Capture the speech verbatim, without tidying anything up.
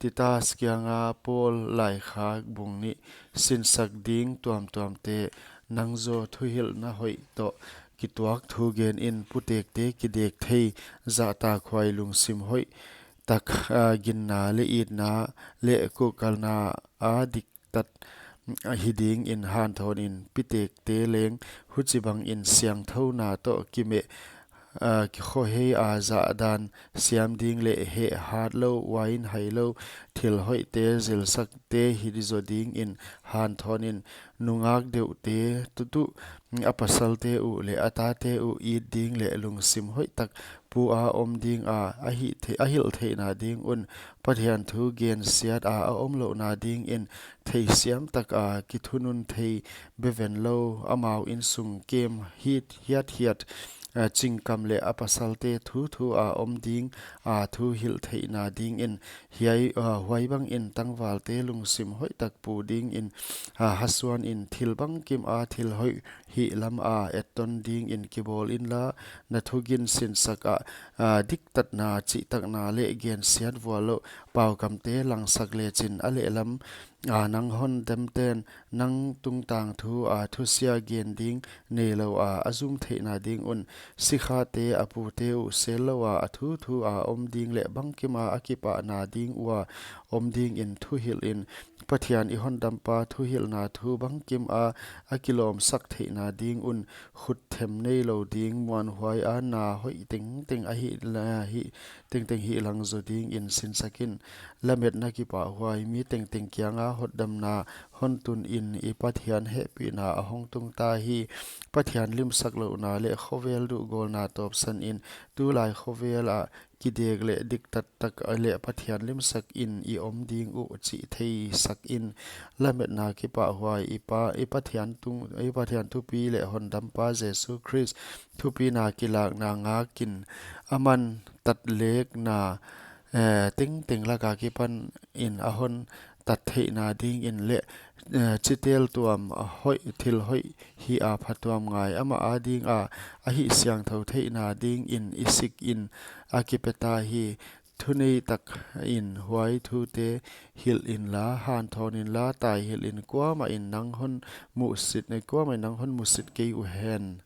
Titus kianga Paul laikhak bung nih. Sinsak ding tuamtuamte, nang zaw thuhilhna hoih toh kituak thugen in putekte kidek thei, zahtakhuai lungsim hoih tak, ah, ginna leh itna leh kuhkalna a diktat hi dingin hanthawn in, pitekte leng huchibangin siangthouna toh kimeh, ah, kikhohei a zahdan siam ding leh heh hatlou, uain hailou, thil hoihte zilsakte hi zaw dingin hanthawn in, nungak deuhte tuh, a pasalte uh leh a tate uh it ding leh lungsim hoih tak pua om dinga, a hih thei-, a hilh theihna ding un, Pathian thu gensiat a a omlouhna dingin theisiam taka kithunun thei bevenlou, amau insung kem hit hiat hiat, ah, chingkam leh a pasalte thuthu a om ding a thu hilh theihna dingin, hiai, ah, huaibangin tangvalte lungsim hoih tak pu dingin, ah, hasuan in thil bangkima thil hoih hihlam a etton dingin kibawl inla, na thugin sinsaka, ah, diktatna, chihtakna leh gensiat vuallouh paukamte langsak lechin, a lehlam, ah, nang hondamten nang tungtang thu a thusia gen ding neilou a a zum theihna ding un, sikhate a pute uh selloua a thuthu a om ding leh bangkima a kipahna ding ua om dingin thuhilh in, Pathian i hondampa thuhilhna thu bangkima a kilawmsak theihna ding un, khutthem neilou ding, muanhuai a na hoih tengteng a hih la-, hih tengteng hihlang zaw dingin sinsak in. Lametna kipahhuai, mi tengteng kianga hotdamna hontun in, i Pathian hehpihna a hongtung ta hi. Pathian limsaklouhna leh khovel duhgawlna tawpsan in, tulai khovel ah kidek leh diktat tak leh Pathian limsak in i om ding uh chih theisak in. Lametna kipahhuai, i Pa, i Pathian tung, i Pathian thupi leh hondampa Jesu Khrist thupina kilakna ngakin, aman tatlekna, eh, tengteng laka kipan in a hontat theihna dingin leh, eh, chitel tuam, ah, hoih, thil hoih hih a phatuam ngai amah adinga a hihsiangthou theihna dingin i sikin a kipe ta hi. Thunei takin huai thute hilh inla, hanthawn inla, taihilh in, kuamah in nang hon musit, kuamah in nang hon musit kei uhen.